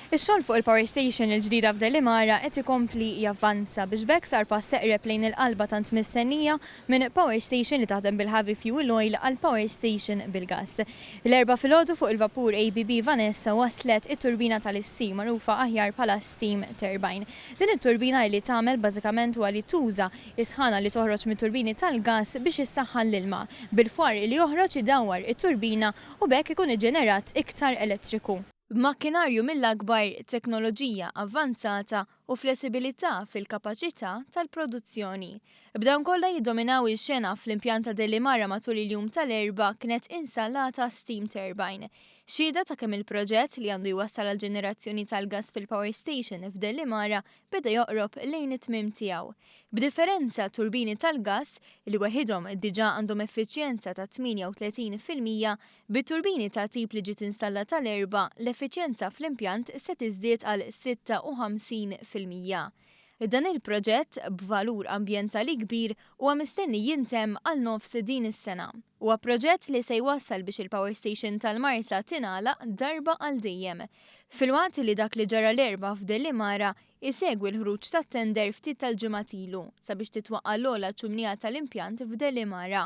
Ix-xogħol fuq il-power station il-ġdida f'Delimara qed ikompli javvanza biex b'hekk sar pass eqreb lejn il-qalba tant mistennija minn power station li taħdem bil-heavy fuel oil għal power station bil-gass. L-Erbgħa filgħodu fuq il-vapur ABB Vanessa waslet it-turbina tal-isteam magħrufa aħjar bħala steam turbine. Din it-turbina li tagħmel bażikament huwa li tuża is-sħana li toħroġ mit-turbini tal-gass biex issaħħan l-ilma, bil-fwar li joħroġ idawwar it-turbina u b'hekk ikun iġġenerat iktar elettriku. B'makkinarju mill-akbar, teknoloġija avvanzata u flessibilità fil-kapaċità tal-produzzjoni. B'dawn kollha jiddominaw ix-xena fl-impjant ta' Delimara matul il-jum tal-Erbgħa kienet installata steam turbine. Xhieda ta' kemm il-proġett li għandu jwassal għall-ġenerazzjoni tal-gass fil-power station f'Delimara beda joqrob lejn it-tmiem tiegħu. B'differenza, turbini tal-gass, li weħidhom diġà għandhom effiċjenza ta' 38%, bit-turbini ta' tip li ġiet installata l-Erbgħa, l-effiċjenza fl-impjant se tiżdied għal 56%. Dan il-proġett, b'valur ambjentali kbir, huwa mistenni jintemm għal nofs din is-sena. Huwa proġett li se jwassal biex il-power station tal-Marsa tingħalaq darba għal dejjem. Filwaqt li dak li ġara l-Erbgħa f'Delimara isegwi l-ħruġ tat-tender ftit tal-ġimgħat ilu sabiex titwaqqa' l-ogħla ċumnija tal-impjant f'Delimara.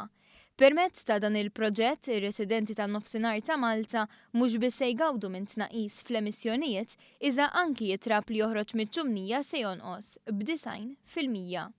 Permezz ta' dan il-proġett, ir-residenti tan-Nofsinhar ta' Malta mhux biss se jgawdu minn tnaqqis fl-emissjonijiet, iżda anki t-trab li joħroġ miċ-ċumnija se jonqos b'90%.